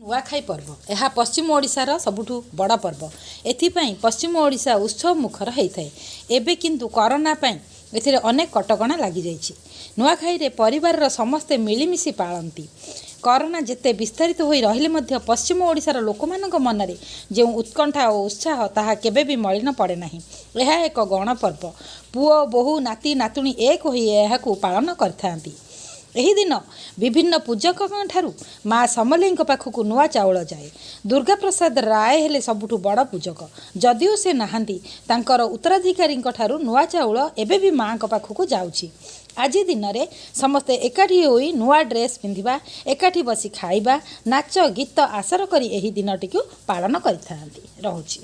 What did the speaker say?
ନୂଆଖାଇ ପର୍ବ, ଏହା ପଶ୍ଚିମ ଓଡ଼ିଶାର ସବୁଠୁ ବଡ଼ ପର୍ବ। ଏଥିପାଇଁ ପଶ୍ଚିମ ଓଡ଼ିଶା ଉତ୍ସବ ମୁଖର ହେଇଥାଏ। ଏବେ କିନ୍ତୁ କରୋନା ପାଇଁ ଏଥିରେ ଅନେକ କଟକଣା ଲାଗିଯାଇଛି। ନୂଆଖାଇରେ ପରିବାରର ସମସ୍ତେ ମିଳିମିଶି ପାଳନ୍ତି। କରୋନା ଯେତେ ବିସ୍ତାରିତ ହୋଇ ରହିଲେ ମଧ୍ୟ ପଶ୍ଚିମ ଓଡ଼ିଶାର ଲୋକମାନଙ୍କ ମନରେ ଯେଉଁ ଉତ୍କଣ୍ଠା ଓ ଉତ୍ସାହ, ତାହା କେବେ ବି ମଳିନ ପଡ଼େ ନାହିଁ। ଏହା ଏକ ଗଣପର୍ବ। ପୁଅ, ବୋହୂ, ନାତି, ନାତୁଣୀ ଏକ ହୋଇ ଏହାକୁ ପାଳନ କରିଥାନ୍ତି। ଏହି ଦିନ ବିଭିନ୍ନ ପୂଜକଙ୍କ ଠାରୁ ମା ସମଲେଇଙ୍କ ପାଖକୁ ନୂଆ ଚାଉଳ ଯାଏ। ଦୁର୍ଗାପ୍ରସାଦ ରାୟ ହେଲେ ସବୁଠୁ ବଡ଼ ପୂଜକ। ଯଦିଓ ସେ ନାହାନ୍ତି, ତାଙ୍କର ଉତ୍ତରାଧିକାରୀଙ୍କ ଠାରୁ ନୂଆ ଚାଉଳ ଏବେ ବି ମାଆଙ୍କ ପାଖକୁ ଯାଉଛି। ଆଜି ଦିନରେ ସମସ୍ତେ ଏକାଠି ହୋଇ ନୂଆ ଡ୍ରେସ୍ ପିନ୍ଧିବା, ଏକାଠି ବସି ଖାଇବା, ନାଚ ଗୀତ ଆସର କରି ଏହି ଦିନଟିକୁ ପାଳନ କରିଥାନ୍ତି। ରହୁଛି।